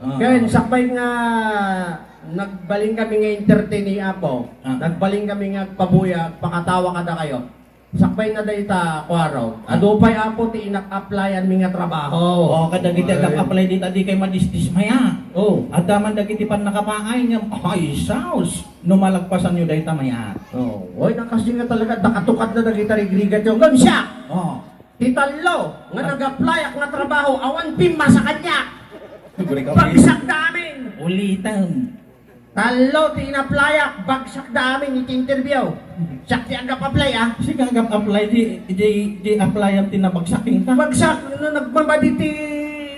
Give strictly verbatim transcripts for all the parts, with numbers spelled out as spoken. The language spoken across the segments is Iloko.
Ah. Ken sakbay nga nagbalin kami nga entertain ni Apo, Ah. nagbalin kami nga agpabuya, agpakatawa kadakayo. Sakbay na dayta, kuaro. Ah. Adu pay, Apo, ti inap-applyan mi nga trabaho. Oh, kadagiti Ay. Agap-apply dita, dikay madisdismaya. Oh. Adda man dagiti pannakapaay nga, ay, saos, no malagpasanyo dayta, mayat. Oh, oy, nakasi nga talaga, nakatukad na dagita rigrigat yung, ngem siak! Oh. Ti tallo nga Ah. nag-applyak nga trabaho, awan pimmasa kaniak. Siguro ikaw, Bagsak da amin. Ulitan. Tallo ti in-applyak, bagsak da amin iti interview. Siak ti agap-apply, ah. Sika agap-apply, di, di, di applyan ti nabagsak kenka. Bagsak, no, nagmamadi ti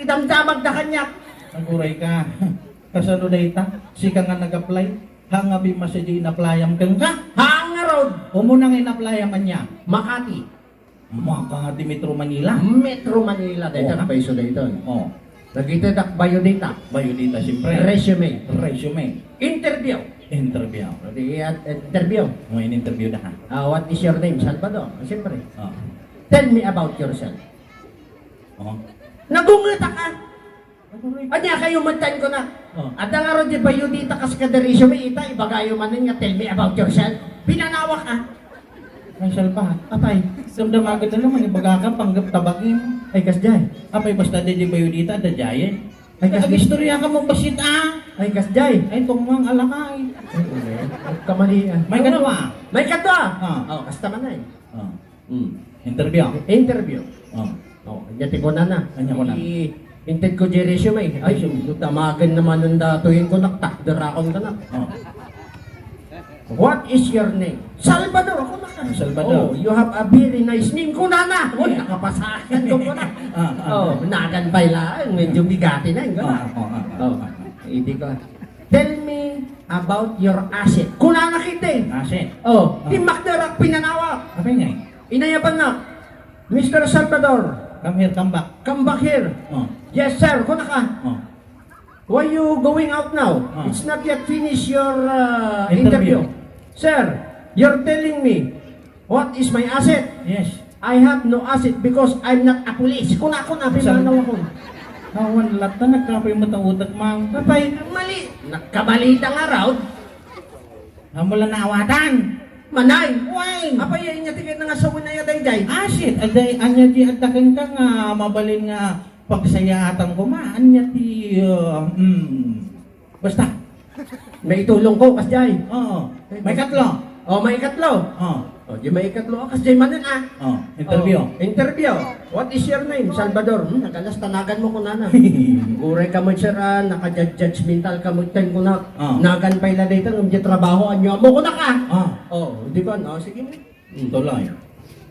damdamag da kaniak. Aguray ka. Kasano dayta? Sika nga nag-apply? Ha nga pimmasa di in-applyan kenka? Ha, ngarud. Umuna nga in-applyan ania? Makati. Makati, Metro Manila? Metro Manila, dayta. Oh, ha? Paiso dayta. Oh. Dagita dak biodata. Biodata, siyempre. Resume. Resume. Interview. Interview. Di, at, interview. Oh, in-interview da, ha? Ah, what is your name? Salvador. Ah, siyempre. Oh. Tell me about yourself. Oh. Nagungetak, ah. Ania kayo met, kunak. Oh. Adda ngarud di biodata kas kada resume, ita, ibagayo manen nga, "Tell me about yourself." Pinanawak, ah. Ay, salpa. Apay. Damdamagen na lang, ibagaka, panggap tabakin. Ay, kasjay. Apay, basta di, di biodata, adda jayen. Ay, kasjay. Agistoryaka met bassit, ah. Ay, kasjay. Ay, tungmang alakay. Ay, okay. Kamali, ah. Maikadua. Maikadua. Ah. Oh, kasta man, ay. Ah. Hmm. Interview. Interview. Oh. Oh, ania ti kunana. Ania kunana? I-, inted ko di resume. Ay, resume. Damagen na manen datoyen, kunak, takderakon, kunak. Oh. "What is your name?" "Salvador," kunak. Ah, Salvador. "Oh, you have a very nice name," kunana. Uy, nakapasakan ko, kunak. Ah, ah. Oh, nagan pay laeng, medyo bigati na, kunak. Ah, oh, ah, ah. Oh, idi ko. "Tell me about your asset." Kunana ketdi. Asset. Oh, ah. Timmakderak, pinanawak. Apay ngay? Inayabannak, "Mister Salvador." "Come here, come back." "Come back here." Oh. "Yes, sir." Kunaka. Oh. "Why you going out now? Oh. It's not yet finished your, uh, interview. Interview. Sir, you're telling me what is my asset?" Yes. "I have no asset because I'm not a police." Kuna, kuna, Sal- pinanaw ako. Awan, latta, nagkapoy matautak, mang. Apay, mali. Nagkabalita nga raw. Amo la naawatan. Manay. Why? Apay, ania ti kayatna nga sawen aya daydiay? Asset, adday, ania ti adda kenka nga mabalin nga pagsayaatan koma? Ania ti, uh, mm, basta. Maitulong ko, kasdiay. Oo. Maikatlo. Oh, maikatlo. Oh. Oh, di maikatlo, ah, kasdiay manen, ah. Oh, interview. Oh, interview. "What is your name?" "Salvador." "Hmm, nagalas tanagan mo kunana." "Uray ka met, sir, ah, naka-judgmental ka met, ten, kunak. Ah. Nagan pay la dayta, ngem di trabaho, ania mo, kunak, ah. Ah. Oh, di ba, no? Sige mo. Hmm. Tuloy.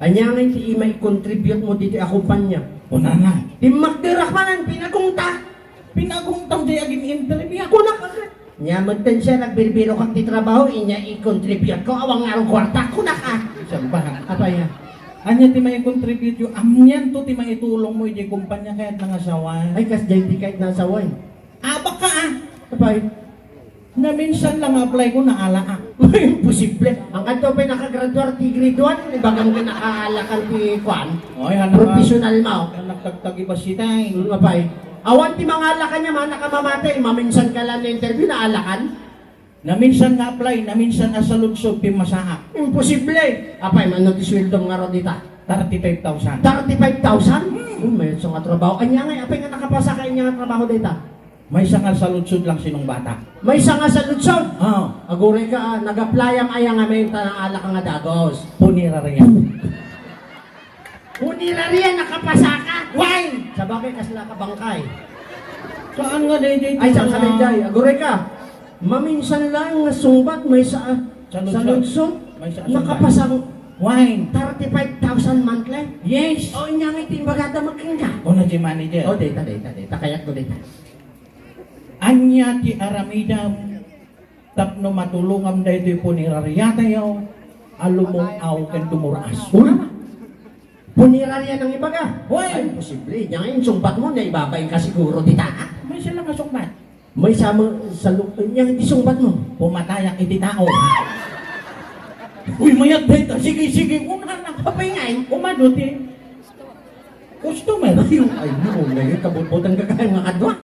Ania ngay ti maikontribute mo ditoy a kumpanya?" Kunana. Timmakderak manen, pinagungta. Pinagungtam di agin-interview. Kunak, agad. Nia met ten, sir, nagbirbirok ti trabaho, inia i-contribute ko, awan ngarud kuarta, kunak, ah. Salbahan. Apay, ah? Ania ti maikontribute yo? Anianto ti maitulong mo iti kumpanya kayatna nga sawen? Ay, kasdiay ti kayatna a sawen. Abak ka, ah. Apay? Naminsan lang apply ko, naalaak. Imposible. Ang kanto pay nakagraduar ti grade one, ibagam nga naalakan ti kuan. Oy, ano ka? Professional mo. Ang nagtagtagi ba sitay? Mm, apay. Awan ti mangalakan nia, man, nakamamati, maminsan ka lang na-interview, naalakan? Naminsan nga apply, naminsan nga saludsod, pimmasaak. Imposible! Apay, mano ti suweldom ngarud dita? Thirty-five thousand. Thirty-five thousand? Hmm. Oh, maysa nga trabaho. Ania ngay, apay nga nakapasa ka, ania nga trabaho dayta? Maysa nga saludsod lang sinungbatak. Maysa nga saludsod? Oo. Aguray ka, ah, nag-apply-am aya nga may tanang alak nga dagos. Punerarya. Punerarya, nakapasa ka? Why? Sabagay, kasla ka bangkay. Saan nga daydiay? Ay, saan nga daydiay? Aguray ka. Maminsan lang nga sungbat, maysa, ah, saludsod. Saludsod. Maysa a sungbat. Nakapasang Why? Thirty-five thousand monthly? Yes. O, ania nga iti imbagada met kenka? Kuna ti manager. O, dayta, dayta, dayta. Kayatko dayta. Ania ti aramidem tapno matulongam daytoy puneraryatayo a lumung-aw ken dumur-as? Uy! Punerarya nang ibaga? Uy! Ay, imposible. Ania nga insungbat mo, naibabain ka siguro dita, ha? Maysa lang a sungbat. Maysa met sa lu-, ania ti sungbat mo? Pumatayak iti tao. Uy, mayat dayta. Sige, sige. Una na. Apay ngay? Umadu ti customer. Ay, ay, no, ngay, kabutbutan ka kay nga kadwa.